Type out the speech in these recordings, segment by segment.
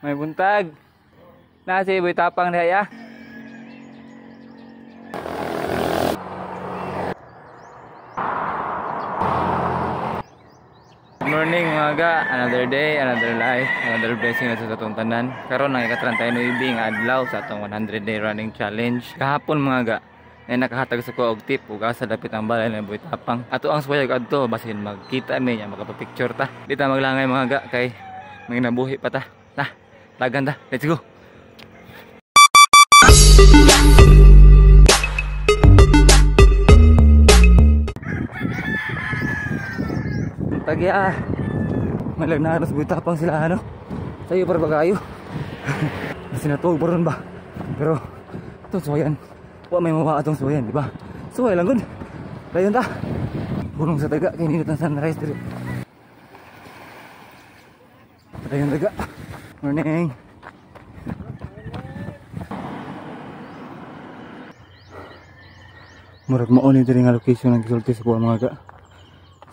May buntag. Na si Boy Tapang diha ya. Good morning mga ga. Another day, another life, another blessing na sa atong tanan. Karon ang ika-39 nga adlaw sa atong 100 day running challenge. Kahapon mga ga, ay nakahatag sa ko og tip ug asa dapit ang balay ni Boy Tapang. Ato ang suwayag adto basin magkita mi nya makapapicture ta. Di ta maglangay mga ga kay manginabuhi pa ta. Ta, dagan ta. Let's go. Tagya. Malag na aros Boy Tapang sila ano. Sayo para ba kayo? Sinatuog pa ron ba? Pero ito suwayan. Wa may mawa atong suwayan, di ba? Suway lang gud. Dayon ta. Burong sa taga kay nindot ang sunrise diri. Dayon taga. Morning. Murag mao ni diri nga location ang gisulti sa kuha mga ga.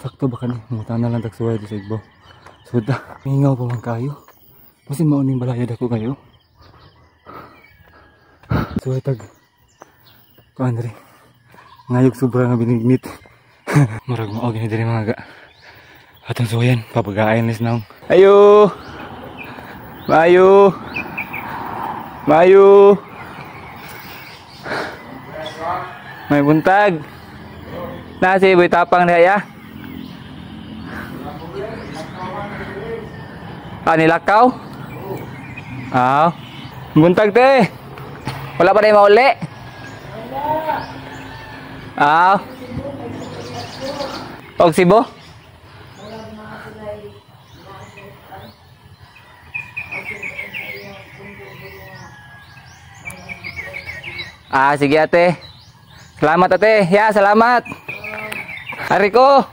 Sakto ba kani? Muta na lang tag suway di sa igbo. Suda, mingaw pa man kayo. Basin mao ning balaya dako kayo. Suway tag kuan diri. Ngayog sobra nga binignit. Murag mao gini diri mga ga. Atong suwayan, papagain nis naong. Ayo. Mayo. Mayo. May buntag. Na si Boy Tapang diha ya. Ah, nilakaw? Ah. Buntag te. Wala pa na mauli. Ah. Og Cebu? Ah, sige ate. Salamat ate. Ya, salamat. Ariko.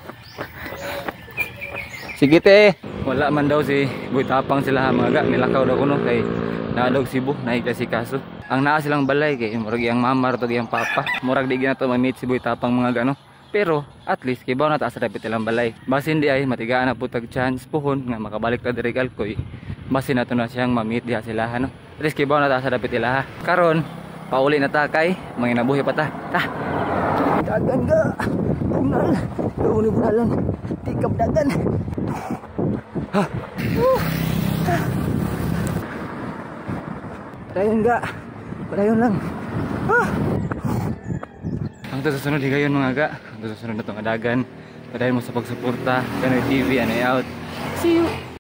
Sige te. Wala man daw si Boy Tapang sila mga ga. Nilakaw daw kuno kay naadog Cebu, naig si kaso. Ang naa silang balay kay murag iyang mama ra iyang papa. Murag di gina to ma-meet si Boy Tapang mga gano. Pero at least kibaw na ta sa dapit ilang balay. Basin di ay matigaan na pud tag chance puhon nga makabalik ta diri Alcoy. Basin nato na siyang ma-meet diha sila no. At least kibaw na ta sa dapit ila. Karon pauli na ta kay manginabuhi pa ta. Ta. Dagan ga. Bunal. Doon bunalan. Tikap dagan. Ha. Padayon ga. Padayon lang. Ha. Ang susunod higayon mga ga. Ang susunod na tong adagan. Padayon mo sa pagsuporta. Kanoy TV, anay out. See you.